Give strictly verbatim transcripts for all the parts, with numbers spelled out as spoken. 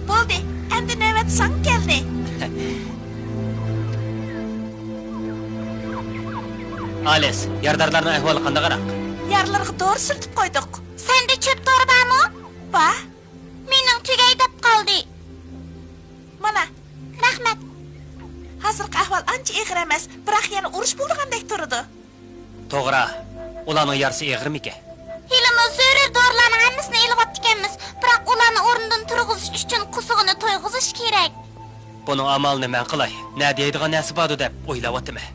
بولدى، ئەمدى نۆۋەت ساڭا كەلدى. ئالىس، يارىدارلارنىڭ ئەھۋالى قانداقراق؟ يارىلىرىغا دورا سۈرتۈپ قويدۇق. سەندە چۆپ دورا بارمۇ؟ بار. مېنىڭ تۈگەي دەپ قالدى. مانا. رەھمەت. ھازىرقى ئەھۋال ئانچە ئېغىر ئەمەس، بىراق يەنە ئۇرۇش بولىدىغاندەك تۇرىدۇ. توغرا، ئۇلارنىڭ يارىسى ئېغىرمىكەن؟ ھېلىمۇ زۆرۈر دورىلارنىڭ ھەممىسىنى ئېلىۋاپتىكەنمىز، بىراق ئۇلارنى ئورنىدىن تۇرغۇزۇش ئۈچۈن قورسىقىنى تويغۇزۇش كېرەك. بۇنىڭ ئامالىنى مەن قىلاي، نە دەيدىغان نەرسە باردۇ دەپ ئويلاۋاتىمەن.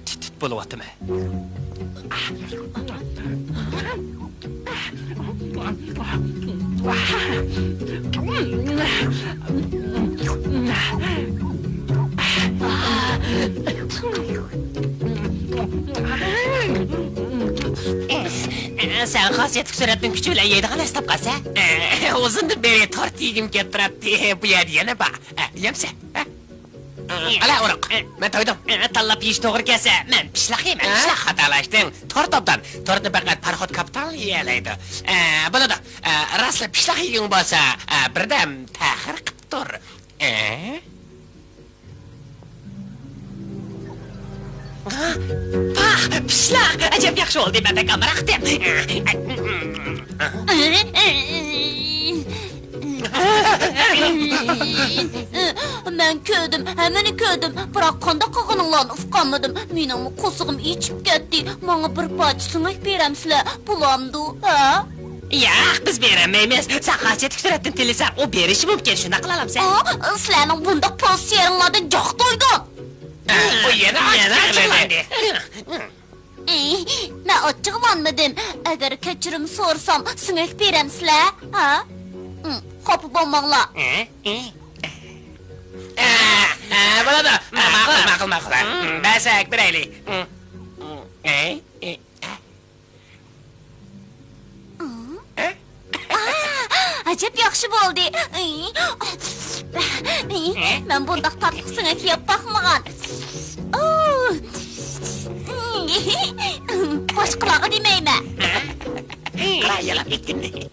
تىت-تىت بولۇۋاتىمەن. سەن خاسىيەتلىك سۈرەتنىڭ كۈچى بىلەن يەيدىغان نەرسە تاپقانسەن. ئۇزۇندىن بېرى تورت يېگۈم كەپ تۇراتتى. بۇ يەردە يەنە بار. يەمسەن؟ ئەلە ئۇرۇق، مەن تويدۇم. تاللاپ يېيىش توغرا كەلسە، مەن پىشلاق يەيمەن. ھە؟ پىشلاق؟ خاتالاشتىڭ. تورت ئوبدان. تورتنى پەقەت پاراخوت كاپىتان يېيەلەيدۇ. ئە، بولىدۇ. ئە، راستلا پىشلاق يېگۈڭ بولسا، ئە، بىردەم تەخىر قىپ تۇر. ئە؟ ھا؟ پاھ، پىشلاق! ئەجەب ياخشى بولدى، مەن بەك ئامراقتىم. مەن كۆردۈم، ھەممىنى كۆردۈم، بىراق قانداق قىلغىنىڭلارنى ئۇقالمىدىم. مېنىڭمۇ قورسىقىم ئېچىپ كەتتى. ماڭا بىر پارچە سۆڭەك بېرەمسىلەر؟ بولامدۇ، ھە؟ ياق، بىز بېرەلمەيمىز. سەن خاسىيەتلىك سۈرەتتىن تىلىسەڭ، ئۇ بېرىشى مۇمكىن، شۇنداق قىلالامسەن؟ ئا، سىلەرنىڭ بۇنداق پوزىتسىيەڭلاردىن جاق تويدۇم. ئۇ يەنە، يەنە ئاچچىقلاندى. ئى، مەن ئاچچىقلانمىدىم. ئەگەر كەچۈرۈم سورىسام، سۆڭەك بېرەمسىلەر؟ ھە؟ ئى، خاپا بولماڭلار. ئە، ئە. ئە، ئە، بولىدۇ. ئە، ماقۇل، ماقۇل، ماقۇل. ئە، بەرسەك بېرەيلى. ئە، ئە، ئە. ئا، ئەجەب ياخشى بولدى. ئى، ئى، مەن بۇنداق تاتلىق سۆڭەك يەپ باقمىغان. ئۇ. باشقىلارغا دېمەيمەن. قاراي، يالاپ كەتكىنىنى.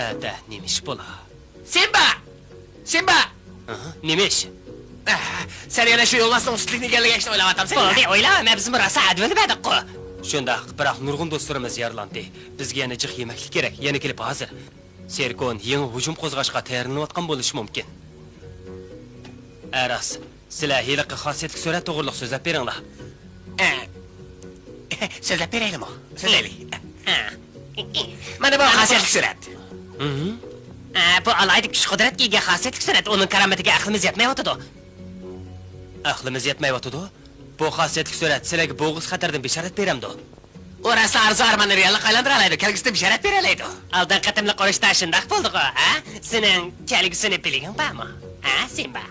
ئەتە نېمە ئىش بولا؟ سىمبا! سىمبا! ئاھا، نېمە ئىش؟ ئەھ، سەن يەنە شۇ يولۋاسنىڭ سۈتلۈكىنى ئىگىلىگەن ئىشنى ئويلاۋاتامسەن؟ بولدى، ئويلاۋەرمە، بىزمۇ راسا ئەدۋىنى بەردۇققۇ. شۇنداق، بىراق نۇرغۇن دوستلىرىمىز يارىلاندى. بىزگە يەنە جىق يېمەكلىك كېرەك، يەنە كېلىپ ھازىر. سېركون يېڭى ھۇجۇم قوزغاشقا تەييارلىنىۋاتقان بولۇشى مۇمكىن. ئە، راست. سىلەر ھېلىقى خاسىيەتلىك سۈرەت توغرىلىق سۆزلەپ بېرىڭلار. ئە، سۆزلەپ بېرەيلىمۇ؟ سۆزلەيلى. ئە. مانا بۇ خاسىيەتلىك سۈرەت. ھىم. ئە، بۇ ئالاھىدە كۈچ-قۇدرەتكە ئىگە خاسىيەتلىك سۈرەت. ئۇنىڭ كارامىتىگە ئەقلىمىز يەتمەيۋاتىدۇ. ئەقلىمىز يەتمەيۋاتىدۇ؟ بۇ خاسىيەتلىك سۈرەت سىلەرگە بوغۇز خەتەردىن بېشارەت بېرەمدۇ؟ ئۇ راسلا ئارزۇ-ئارماننى رېئاللىققا ئايلاندۇرالايدۇ، كەلگۈسىدىن بېشارەت بېرەلەيدۇ. ئالدىنقى قېتىملىق ئۇرۇشتا شۇنداق بولدىغۇ، ھە؟ سېنىڭ كەلگۈسىنى بىلگۈڭ بارمۇ، ھە، سىمبا؟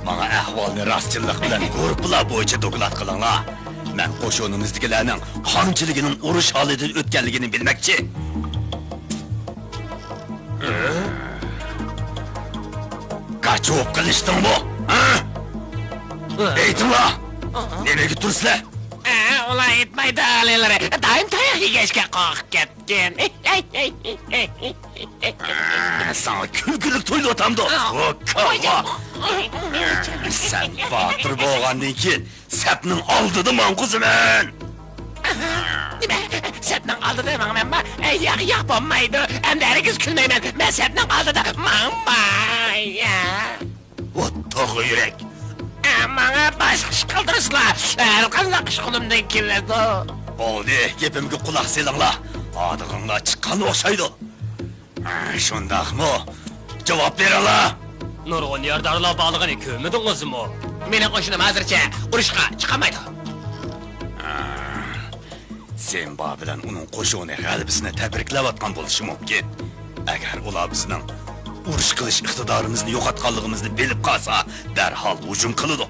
ماڭا ئەھۋالنى راستچىللىق بىلەن گۇرۇپپىلار بويىچە دوكلات قىلىڭلار. مەن قوشۇنىمىزدىكىلەرنىڭ قانچىلىكىنىڭ ئۇرۇش ھالىتىدە ئۆتكەنلىكىنى بىلمەكچى. گاچوپ قىلىشتىڭمۇ؟ ھە؟ ئېيتىڭلار! نېمىگە تۇرىسىلەر؟ ئە، ئۇلار ئېيتمايدۇ، ئالىيلىرى. دائىم تاياق يېگەچكە قورقۇپ كەتكەن. ئە، ساڭا كۈلكىلىك تۇيۇلۇۋاتامدۇ؟ ئۇ كاۋا! سەن باتۇر بولغاندىن كېيىن سەپنىڭ ئالدىدا ماڭغۇزىمەن! نېمە؟ سەپنىڭ ئالدىدا ماڭىمەنما؟ ئە، ياق، ياق، بولمايدۇ. ئەمدى ھەرگىز كۈلمەيمەن. مەن سەپنىڭ ئالدىدا ماڭماي. ئوتتۇق يۈرەك! ئە، ماڭا باشقا ئىش قىلدۇرسىلا، ھەر قانداق ئىش قولۇمدىن كېلىدۇ. بولدى، گېپىمگە قۇلاق سېلىڭلار. ئادىغىڭلار چىققان ئوخشايدۇ. ھە، شۇنداقمۇ؟ جاۋاب بېرىڭلار! نۇرغۇن يارىدارلار بارلىقىنى كۆرمىدىڭىزمۇ؟ مېنىڭ قوشۇنۇم ھازىرچە ئۇرۇشقا چىقالمايدۇ. ھە. سىمبا بىلەن ئۇنىڭ قوشۇنى غەلىبىسىنى تەبرىكلەۋاتقان بولۇشى مۇمكىن. ئەگەر ئۇلار بىزنىڭ ئۇرۇش قىلىش ئىقتىدارىمىزنى يوقاتقانلىقىمىزنى بىلىپ قالسا، دەرھال ھۇجۇم قىلىدۇ.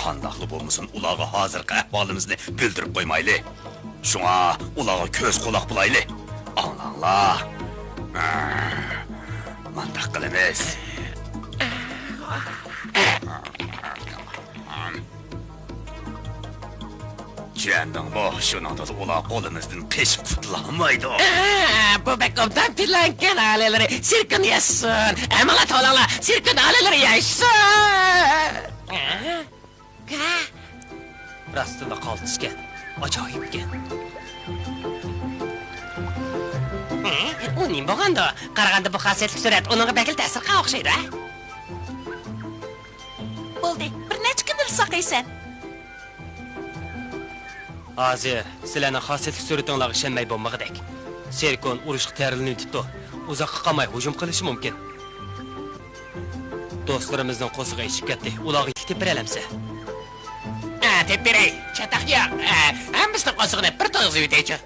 قانداقلا بولمىسۇن، ئۇلارغا ھازىرقى ئەھۋالىمىزنى بىلدۈرۈپ قويمايلى. شۇڭا ئۇلارغا كۆز-قۇلاق بولايلى. ئاڭلاڭلار. مانداق قىلىمىز. چۈشەندىڭمۇ؟ شۇنىڭدىلا ئۇلار قولىمىزدىن قېچىپ قۇتۇلالمايدۇ. ئە، بۇ بەك ئوبدان پىلانكەن، ئالىيلىرى. سىركون ياشىسۇن! ھەممىڭلار توۋلاڭلار! سىركون ئالىيلىرى ياشىسۇن! ئە؟ راستتىنلا قالتىسكەن. ئاجايىپكەن. ھە؟ ئۇ نېمە بولغاندۇ؟ قارىغاندا بۇ خاسىيەتلىك سۈرەت ئۇنىڭغا بەكلا تەسىر قىلغان ئوخشايدۇ، ھە؟ بولدى، بىر نەچچە كۈندىلا ساقايسەن. ھازىر سىلەرنىڭ خاسىيەتلىك سۈرىتىڭلارغا ئىشەنمەي بولمىغۇدەك. سېركون ئۇرۇشقا تەييارلىنىۋېتىپتۇ. ئۇزاققا قالماي ھۇجۇم قىلىشى مۇمكىن. دوستلىرىمىزنىڭ قورسىقى ئېچىپ كەتتى. ئۇلارغا يېتىپ بېرەلەمسە؟ ھە، تېپىپ بېرەي. چاتاق يوق. ھە، ھەممىسىنىڭ قورسىقىنى بىر تويغۇزۇۋېتەيچۇ.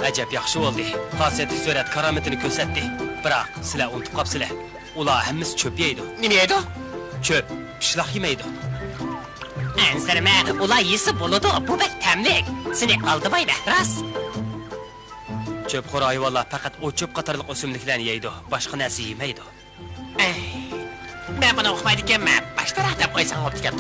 ئەجەب ياخشى بولدى. خاسىيەتلىك سۈرەت كارامىتىنى كۆرسەتتى. بىراق، سىلەر ئۇنتۇپ قاپسىلەر. ئۇلار ھەممىسى چۆپ يەيدۇ. نېمە يەيدۇ؟ چۆپ، پىشلاق يېمەيدۇ. ئەنسىرىمە، ئۇلار يېسە بولىدۇ، بۇ بەك تەملىك. سېنى ئالدىمايمەن، راست. چۆپخور ھايۋانلار پەقەت ئوت-چۆپ قاتارلىق ئۆسۈملۈكلەرنى يەيدۇ، باشقا نەرسە يېمەيدۇ. ئەي، مەن بۇنى ئۇقمايدىكەنمەن، باشتىراق دەپ قويساڭ بوپتىكەن.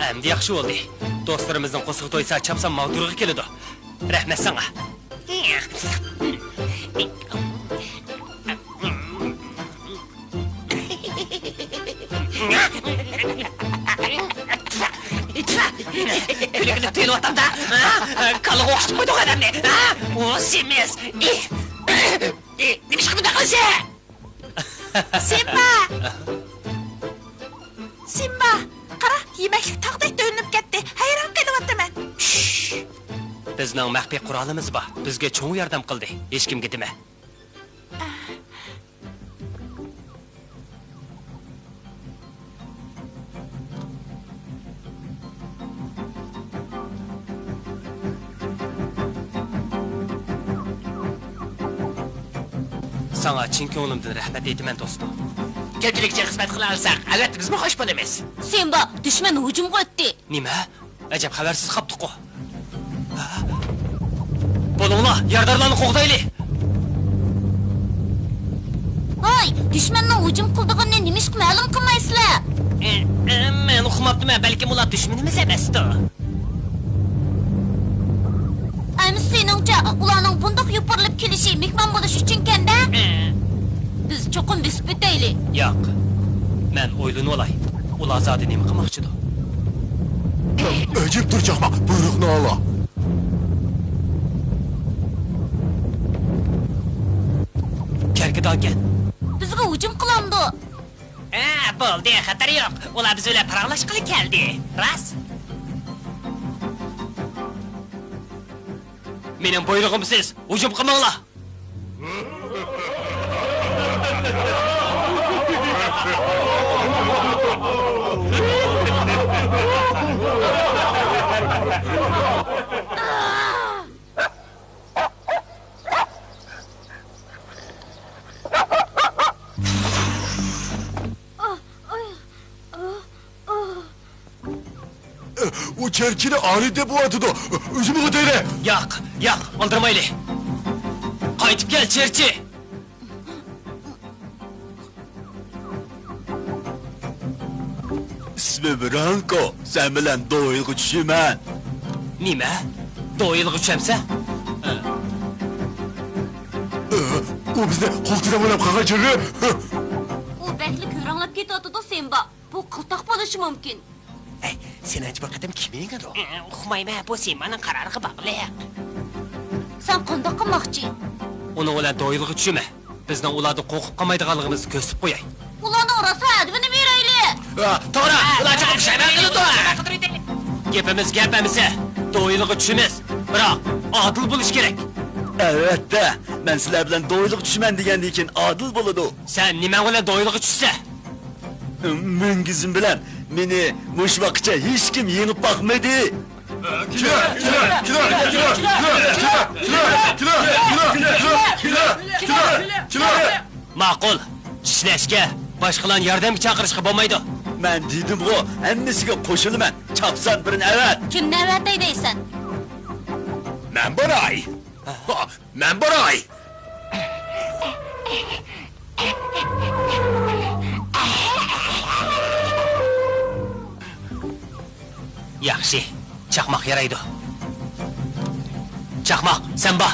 ئەمدى ياخشى بولدى. دوستلىرىمىزنىڭ قورسىقى تويسا، چاپسان ماڭا تۇرغا كېلىدۇ. رەھمەت ساڭا. كۈلۈپ-كۈلۈپ تېيىلىۋاتامدا، ھە؟ كالىغا ئوخشىتىپ قويدۇڭ ئادەمنى، ھە؟ ئۇ سېمىز. ئى، ئى، نېمىشقا بۇنداق قىلىسەن؟ سىمبا! سىمبا! قارا، يېمەكلىك تاغدەك تۆۋىنىپ كەتتى. ھەيران قېلىۋاتىمەن. شش! بىزنىڭ مەخپىي قورالىمىز بار، بىزگە چوڭ ياردەم قىلدى، ھېچكىمگە دېمە. ساڭا چىن كۆڭلۈمدىن رەھمەت ئېيتىمەن، دوستۇم. كۆپچىلىكچە خىزمەت قىلالىساق، ئەلۋەتتە بىزمۇ خۇش بولىمىز. سىمبا، دۈشمەن ھۇجۇمغا ئۆتتى. نېمە؟ ئەجەب خەۋەرسىز قاپتۇقۇ. بولۇڭلار، يارىدارلارنى قوغدايلى! ھاي، دۈشمەننىڭ ھۇجۇم قىلىدىغىنىنى نېمىشقا مەلۇم قىلمايسىلەر؟ ئە، ئە، مەن ئۇقماپتىمەن، بەلكىم ئۇلار دۈشمىنىمىز ئەمەستۇ؟ ئەمىسە سېنىڭچە، ئۇلارنىڭ بۇنداق يوپۇرۇلۇپ كېلىشى مېھمان بولۇش ئۈچۈنكەن-دە؟ ئە، بىز چوقۇم بېسىپ ئۆتەيلى. ياق، مەن ئويلىنىۋالاي. ئۇلار زادى نېمە قىلماقچىدۇ؟ ئەجەبتۇر، چاقماق، بۇيرۇقنى ئالا. كەركىدانكەن. بىزگە ھۇجۇم قىلامدۇ؟ ھە، بولدى، خەتەر يوق. ئۇلار بىز بىلەن پاراڭلاشقىلى كەلدى. راست. مېنىڭ بۇيرۇقۇمسىز ھۇجۇم قىلماڭلار! ئۇ چېرچىنى ئارىيېتىپ ئۇۋاتىدۇ. ھۇجۇمغا ئۆتەيلى! ياق، ياق، ئالدىرىمايلى. قايتىپ كەل، چېرچى! ئىسمىم برانكو، سەن بىلەن دوئېلغا چۈشىمەن. نېمە؟ دوئېلغا چۈشەمسەن؟ ئۇ بىزنى قولتۇرۇپ ئويناپ قالغان چېرى. ئۇ بەكلا كۆرەڭلەپ كېتىۋاتىدۇ، سىمبا. بۇ قىلتاق بولۇشى مۇمكىن. ئەي، سېنىڭچە بۇ قېتىم كىم يېڭىدۇ؟ ئە، ئۇقمايمەن، بۇ سىمبانىڭ قارارىغا باغلىق. سەن قانداق قىلماقچى؟ ئۇنىڭ بىلەن دوئېلغا چۈشىمەن. بىزنىڭ ئۇلاردىن قورقۇپ قالمايدىغانلىقىمىزنى كۆرسىتىپ قوياي. ئۇلارنىڭ راسا ئەدىپىنى بېرەيلى. ئا، توغرا، ئۇلار چوقۇم پۇشايمان قىلىدۇ. گېپىمىز گەپ ئەمىسە، دوئېلغا چۈشىمىز. بىراق، ئادىل بولۇش كېرەك. ئەلۋەتتە، مەن سىلەر بىلەن دوئېلغا چۈشىمەن دېگەندىن كېيىن ئادىل بولىدۇ. سەن نېمەڭ بىلەن دوئېلغا چۈشىسەن؟ مۈڭگۈزۈم بىلەن مېنى مۇشۇ ۋاقىتقىچە ھېچكىم يېڭىپ باقمىدى. ماقۇل، چىشلەشكە، باشقىلارنى ياردەمگە چاقىرىشقا بولمايدۇ. مەن دېدىمغۇ، ھەممىسىگە قوشۇلىمەن. چاپسان بىرنى ئەۋەت. كىمنى ئەۋەتەي دەيسەن؟ مەن باراي. مەن باراي. ياخشى، چاقماق يارايدۇ. چاقماق، سەن بار.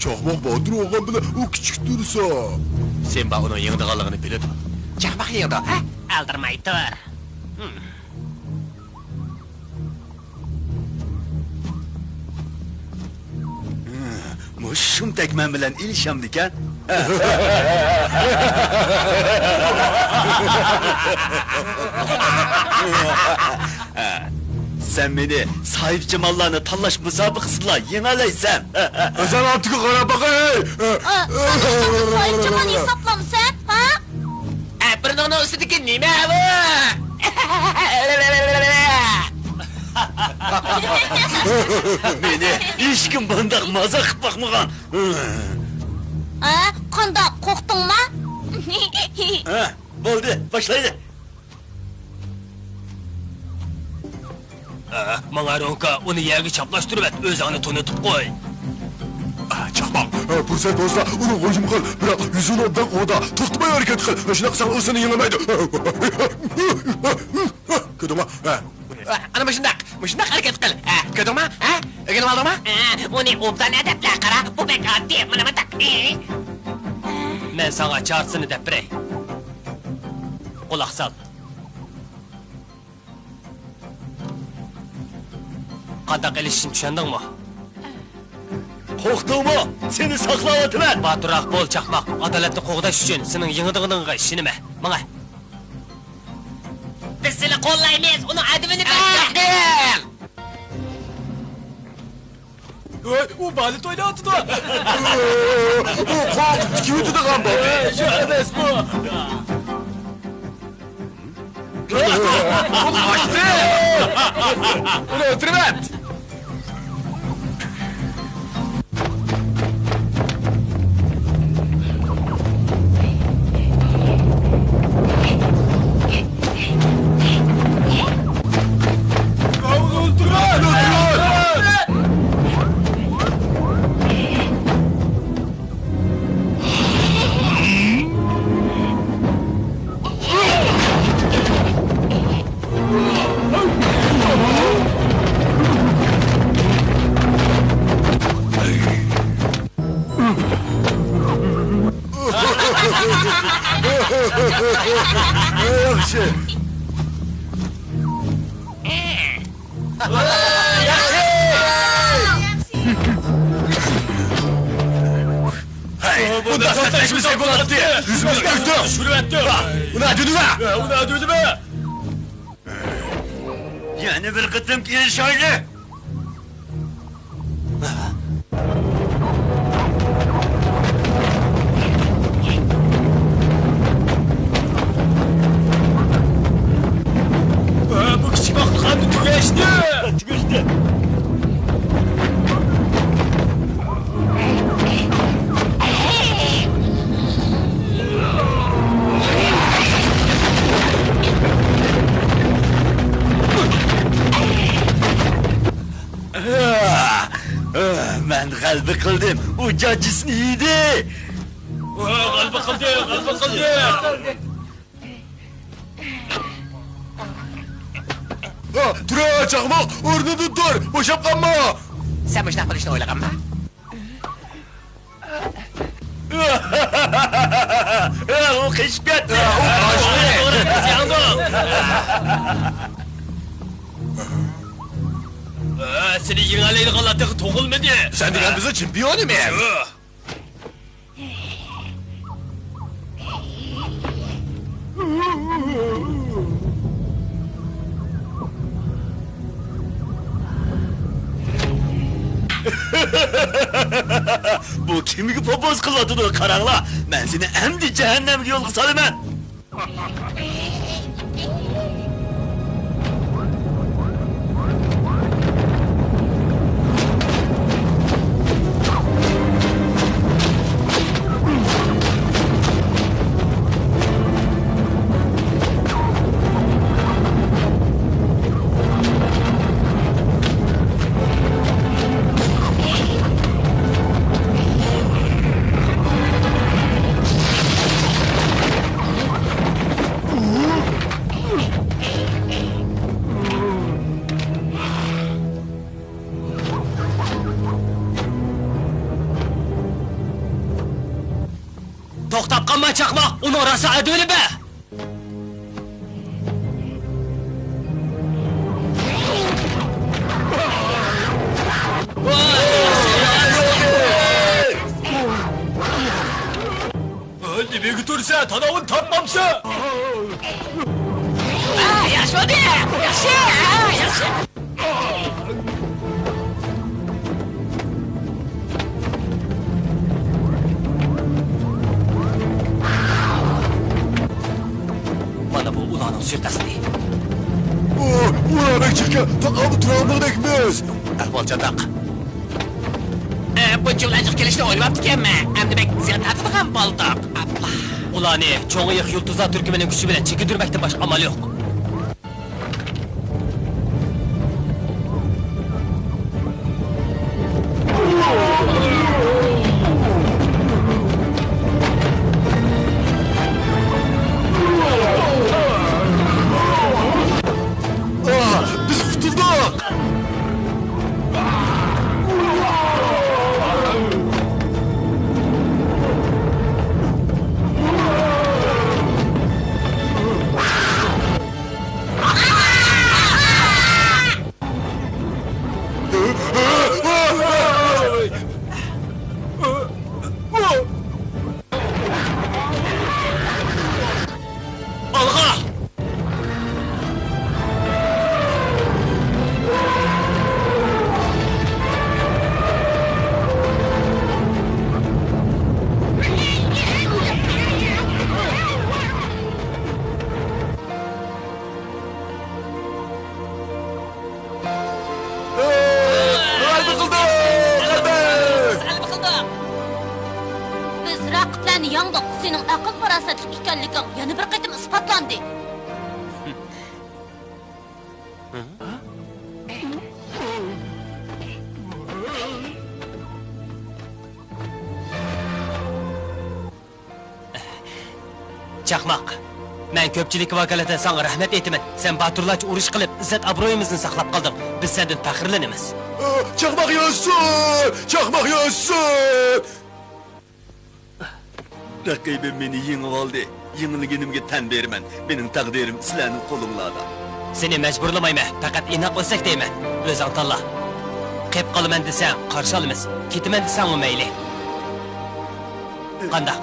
چاقماق باتۇر بولغان بىلەن ئۇ كىچىك تۇرسا. سىمبا ئۇنىڭ يېڭىدىغانلىقىنى بىلىدۇ. چاقماق يېڭىدۇ، ھە؟ ئالدىرىماي تۇر. مۇشۇ شۇمتەك مەن بىلەن ئېلىشامدىكەن؟ سەن مېنى ساھىبجاماللارنى تاللاش مۇسابىقىسىدىلا يېڭەلەيسەن. ئۆزۈڭ ئارتىققا قاراپ باقاي. ئا، سەن ئۆزۈڭنى ساھىبجامال ھېسابلامسەن، ھە؟ ئە، بىرنىڭنىڭ ئۈستىدىكى نېمە بۇ؟ مېنى ھېچكىم بۇنداق مازاق قىلىپ باقمىغان. ئە، قانداق، قورقتۇڭما؟ ھە، بولدى، باشلايلى. ئە، ماڭا روڭكا، ئۇنى يەرگە چاپلاشتۇرۇۋەت، ئۆزۈڭنى تونۇتۇپ قوي. ئە، چاقماق، ئە، پۇرسەت بولسا ئۇنى ھۇجۇم قىل، بىراق يۈزىنى ئوبدان قوغدا، توختىماي ھەرىكەت قىل، شۇنداق قىلساڭ ئۇ سېنى يېڭەلمەيدۇ. كۆردۈڭمۇ؟ ھە. ئە، ئانا مۇشۇنداق، مۇشۇنداق ھەرىكەت قىل. ھە، كۆردۈڭمۇ؟ ھە؟ ئۆگىنىۋالدىڭمۇ؟ ھە، ئۇنى ئوبدان ئەدەپلە قارا، بۇ بەك ئاددىي، مانا مۇنداق. مەن ساڭا چارىسىنى دەپ بېرەي. قۇلاق سال. قانداق ئېلىشىشنى چۈشەندىڭمۇ؟ قورقتۇڭمۇ؟ سېنى ساقلاۋاتىمەن! باتۇرراق بول، چاقماق. ئادالەتنى قوغداش ئۈچۈن سېنىڭ يېڭىدىغىنىڭغا ئىشىنىمەن. ماڭە! بىز سېنى قوللايمىز، ئۇنىڭ ئەدىپىنى بەر! ۋاي، ئۇ بالېت ئويناۋاتىدۇ. ئۇ قورقۇپ تىكىۋېتىدىغان بولدى. شۇ ئەمەس بۇ. ئۇ قاچتى. ئۇنى ئۆلتۈرۈۋەت. ياخشى. ھەي، بۇنداق سەتلەشمىسەك بولاتتى. يۈزىمىزگە ئۆتۈڭ. چۈشۈرۈۋەتتىم. ئۇنى ئەدۈدۈمە. ئۇنى ئەدۈدۈمە. يەنە بىر قېتىم كېلىشايلى. بۇ كىچىك ۋاقىتلىق ئەمدى تۈگەشتى. تۈگەشتى. مەن غەلىبە قىلدىم، ئۇ جاجىسىنى يېدى. غەلىبە قىلدى، غەلىبە قىلدى. تۇرە، چاقماق، ئورنىدىن تۇر، بوشاپ قالما. سەن مۇشۇنداق بولۇشنى ئويلىغانما؟ ئۇ قېچىپ كەتتى. ئۇ قاچتى. سېنى يېڭەلەيدىغانلار تېخى تۇغۇلمىدى. سەن دېگەن بىزنىڭ چېمپىيونىمىز. بۇ كىمگە پوپوز قىلىۋاتىدۇ، قاراڭلار! مەن سېنى ئەمدى جەھەننەمگە يولغا سالىمەن! توختاپ قالما، چاقماق! ئۇنىڭ راسا ئەدىۋىنى بەر! نېمىگە تۇرسا، تاناۋىنى تارتمامسا؟ ياخشى بولدى! ياخشى! ياخشى! مانا بۇ ئۇلارنىڭ سۇيىقەستى. ئۇ، ئۇلار بەك چىركىن، تاقابىل تۇرالمىغۇدەكمىز. ئەھۋال چاتاق. ئە، بۇنچە ئۇلار جىق كېلىشنى ئويلىماپتىكەنمەن. ئەمدى بەك زىيان تارتىدىغان بولدۇق. ئاپلا. ئۇلارنى چوڭ ئېيىق يۇلتۇزلار تۈركۈمىنىڭ كۈچى بىلەن چېكىندۈرمەكتىن باشقا ئامال يوق. ئاھ، بىز قۇتۇلدۇق! رەقىبلەرنى يەڭدۇق، سېنىڭ ئەقىل-پاراسەتلىك ئىكەنلىكىڭ يەنە بىر قېتىم ئىسپاتلاندى. چاقماق، مەن كۆپچىلىككە ۋاكالىتەن ساڭا رەھمەت ئېيتىمەن. سەن باتۇرلارچە ئۇرۇش قىلىپ، ئىززەت-ئابرۇيىمىزنى ساقلاپ قالدىڭ. بىز سەندىن پەخىرلىنىمىز. چاقماق ياشىسۇن! چاقماق ياشىسۇن! رەقىبىم مېنى يېڭىۋالدى. يېڭىلگىنىمگە تەن بېرىمەن. مېنىڭ تەقدىرىم سىلەرنىڭ قولۇڭلاردا. سېنى مەجبۇرلىمايمەن، پەقەت ئىناق ئۆتسەك دەيمەن. ئۆزۈڭ تاللا. قېپ قالىمەن دېسەڭ، قارشى ئالىمىز. كېتىمەن دېسەڭمۇ مەيلى. قانداق؟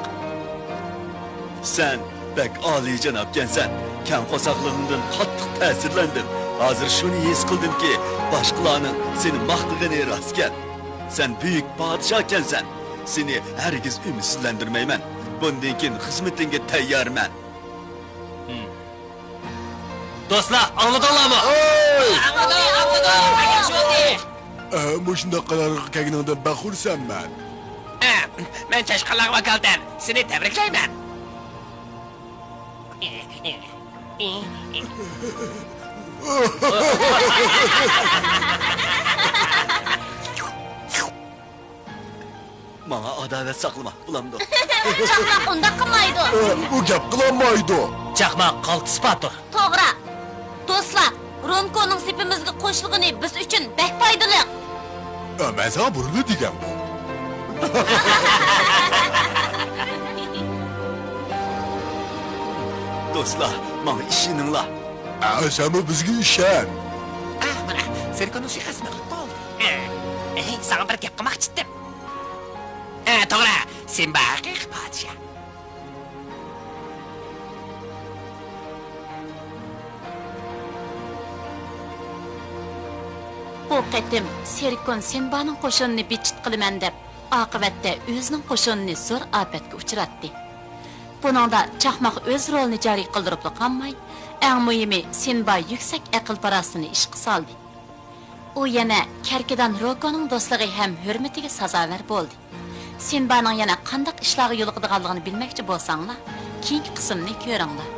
سەن بەك ئالىيجانابكەنسەن. كەڭ قورساقلىقىڭدىن قاتتىق تەسىرلەندىم. ھازىر شۇنى ھېس قىلدىمكى، باشقىلارنىڭ سېنى ماختىغىنى راستكەن. سەن بۈيۈك پادىشاھكەنسەن. سېنى ھەرگىز ئۈمىدسىزلەندۈرمەيمەن. بۇندىن كېيىن خىزمىتىڭگە تەييارمەن. دوستلار، ئاڭلىدىڭلارمۇ؟ ئاڭلىدىم، ئاڭلىدىم. ياخشى بولدى. ئە، مۇشۇنداق قارارغا كەلگىنىڭدىن بەك خۇرسەنمەن. ئە، مەن چاشقانلارغا ۋاكالىتەن سېنى تەبرىكلەيمەن. ماڭا ئاداۋەت ساقلىما، بولامدۇ؟ چاقماق ئۇنداق قىلمايدۇ. ئۇ گەپ قىلالمايدۇ. چاقماق قالتىس باتۇر. توغرا. دوستلار، رومكونىڭ سېپىمىزگە قوشۇلغىنى بىز ئۈچۈن بەك پايدىلىق. ئە، مەن ساڭا بۇرۇنلا دېگەنغۇ. دوستلار، ماڭا ئىشىنىڭلار. ئە، سەنمۇ بىزگە ئىشەن. ئە، مانا، سېركوننىڭ شىخەسى مەغلۇپ بولدى. ئە، ئەي، ساڭا بىر گەپ قىلماقچىدىم. ئە، توغرا، سىمبا ھەقىقىي پادىشاھ. بۇ قېتىم سېركون سىمبانىڭ قوشۇنىنى بىتچىت قىلىمەن دەپ، ئاقىۋەتتە ئۆزىنىڭ قوشۇنىنى زور ئاپەتكە ئۇچراتتى. بۇنىڭدا چاقماق ئۆز رولىنى جارى قىلدۇرۇپلا قالماي، ئەڭ مۇھىمى سىمبا يۈكسەك ئەقىل-پاراسىتىنى ئىشقا سالدى. ئۇ يەنە كەركىدان روكونىڭ دوستلۇقى ھەم ھۆرمىتىگە سازاۋەر بولدى. سىمبانىڭ يەنە قانداق ئىشلارغا يولۇقىدىغانلىقىنى بىلمەكچى بولساڭلار، كېيىنكى قىسىمنى كۆرۈڭلار.